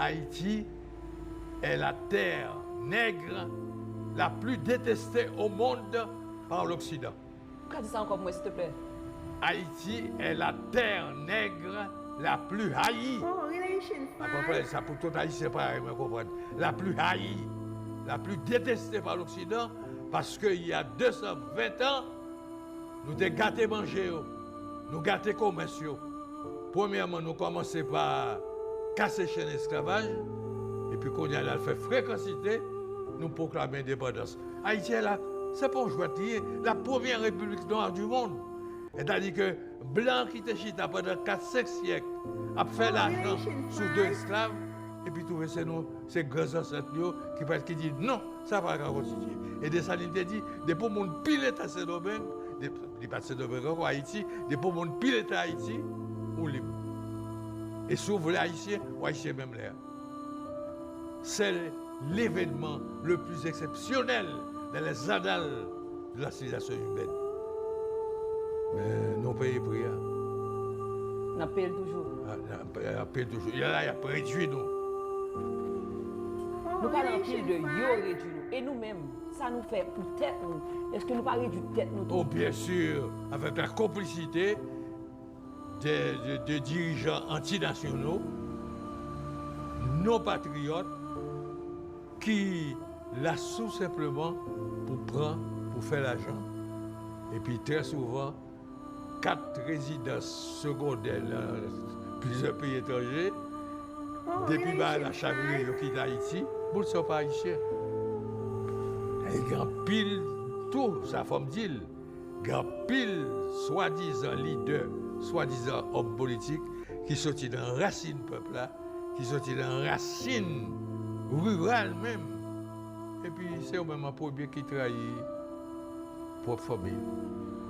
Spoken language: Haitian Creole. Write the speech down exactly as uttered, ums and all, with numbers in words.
Haïti est la terre nègre la plus détestée au monde par l'Occident. Ou ka di sa ankò pou mwen, silteplè? Haïti est la terre nègre la plus haïe. Oh, relation Apa pale sa pou tout Ayisyen parèy mwen konprann. La plus haïe, la plus détestée par l'Occident, paske il y a deux cent vingt ans, nou te gate manje yo, nou gate komès yo. Premyèman, nou kòmanse pa kase chenn esklavaj, epi kounye a n al fè frekansite, nou pwoklame endepandans. Ayiti la, se pa yon jwèt li ye, la première république noire du monde. Sètadi ke blan ki te chita pandan kat, senk syèk ap fè lajan sou do esklav, epi twouve se nou, se gran zansèt yo ki pral ki di non, sa pa ka kontinye. E Desalin te di, depi yon moun pi leta Sendomeng, li pa t Sendomeng ankò, Ayiti, depi yon moun pi leta Ayiti, ou lib. E si w vle Ayisyen, ou Ayisyen menm lè a. C'est l'événement le plus exceptionnel dans les annales de la civilisation humaine. Men nou peye pri a. N ap peye l toujou. N ap peye l toujou. Y a la, y ap redui nou. Nou pale anpil de yo redui nou. E nou menm, sa nou fè pou tèt nou? Èske nou pa redui tèt nou tou? Oh, bien sûr, avec la complicité des, des, des dirigeants antinationaux, non patriotes, ki la tou senpleman pou pran, pou fè lajan. Epi trè souvan, kat rezidans segondè nan plizyè peyi etranje, depi bagay la chavire, yo kite Ayiti, moun sa yo pa Ayisyen. E gen anpil tou, sa fò m di l, gen anpil swadizan lidè, swadizan òm politik ki soti nan rasin pèp la, ki soti nan rasin riral menm. Epi se yo menm an premye ki trayi pwòp fanmi yo.